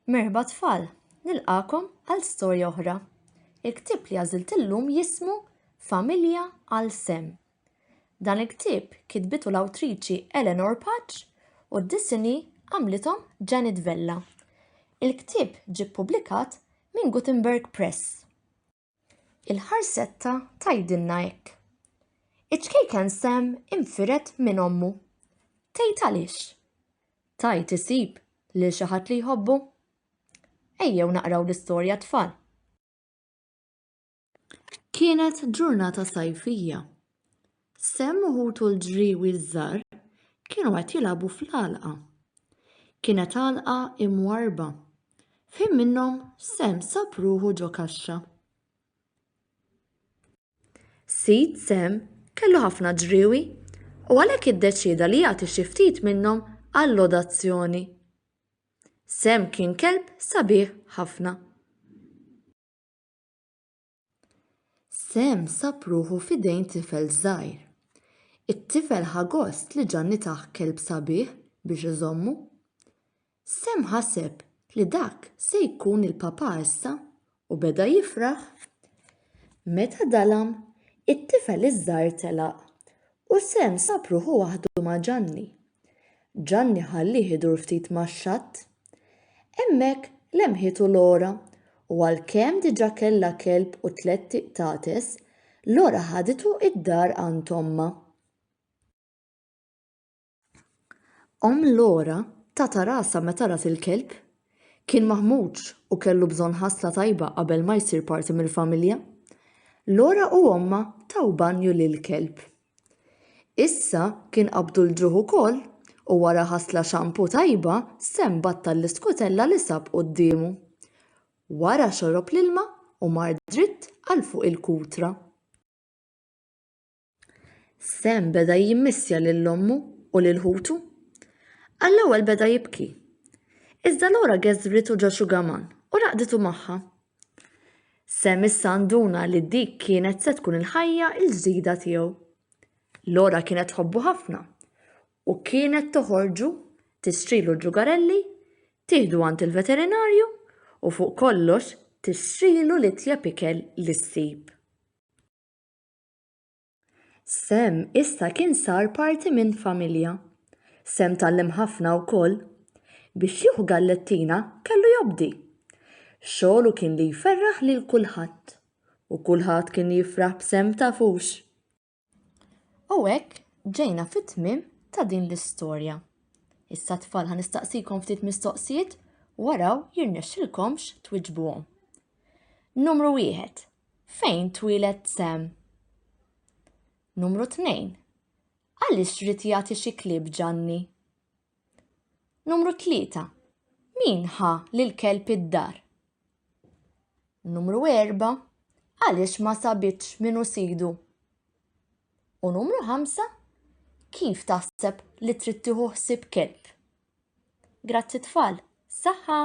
Merħba tfal, nilqagħkom għal storja oħra. Il-ktieb li għażilt illum jismu Familja għal Sam. Dan il-ktieb kitbitu l-awtriċi Eleanor Patch u d-disinji għamlithom Janet Vella. Il-ktieb ġie ppubblikat minn Gutenberg Press. Il-ħarsetta tgħidilna hekk. Iċ-ċkejken Sam infired minn ommu. Tgħid għaliex? Tgħid isib lil xi ħadd li jħobbu? Ejjew naqraw l-istorja tfal. Kienet ġurnata sajfija. Sam u ħutu l-ġriewi ż-żgħar kienu qed jilagħbu fl-għalqa. Kienet għalqa imwarrba. F'ħin minnhom Sam sab ruħu ġo kaxxa. Sid Sam kellu ħafna ġriewi u għalhekk iddeċieda li jagħti xi ftit minnhom għall-odazzjoni. Sam kien kelb sabiħ ħafna. Sam sab ruħu f'idejn tifel żgħir. It-tifel ħa gost li Ġanni tah kelb sabiħ biex iżommu. Sam ħaseb li dak se jkun il-papà issa u beda jifraħ. Meta dalam, it-tifel iż-żgħir telaq u Sam sab ruħu waħdu ma' Ġanni. Ġanni ħallieh idur ftit max-xatt. Hemmhekk lemħitu Laura u għalkemm diġà kellha kelb u tlett iqtates, Laura ħaditu d-dar għand ommha. Omm Laura tatha rasha meta rat il-kelb. Kien maħmuġ u kellu bżonn ħasla tajba qabel ma jsir parti mill-familja. Laura u ommha taw banju lill-kelb. Issa kien qabdu l-ġuħ ukoll u wara ħasla xampu tajba Sam battal l-iskutella li sab quddiemu. Wara xorob l-ilma u mar dritt għal fuq il-kutra. Sam beda jimmissja lil ommu u lil ħutu. Għall-ewwel beda jibki. Iżda Laura geżwritu ġo xugaman u raqditu magħha. Sam issa nduna li dik kienet se tkun il-ħajja l-ġdida tiegħu. Laura kienet tħobbu ħafna u kienet toħorġu, tixtrilu l-ġugarelli, tieħdu għand il-veterinarju u fuq kollox tixtrilu l-itjeb ikel li ssib. Sam issa kien sar parti minn familja. Sam tgħallem ħafna wkoll. Biex jieħu gallettina kellu jobdi. Xogħlu kien li jferraħ lil kulħadd. U kulħadd kien jifraħ b'Sam tafux. U hekk ġejna fit-tmiem ta' din l-istorja. Issa tfal ħa nistaqsikom ftit mistoqsijiet u araw jirnexxilkomx twiġbuhom. Numru wieħed. Fejn twieled Sam? Numru 2. Għaliex ried jagħti xi klieb Ġanni? Numru 3. Min ħa lil kelb id-dar? Numru 4. Għaliex ma sabitx min hu sidu? U numru 5. Kif taħseb li trid tieħu ħsieb kelb? Grazzi tfal, saħħa!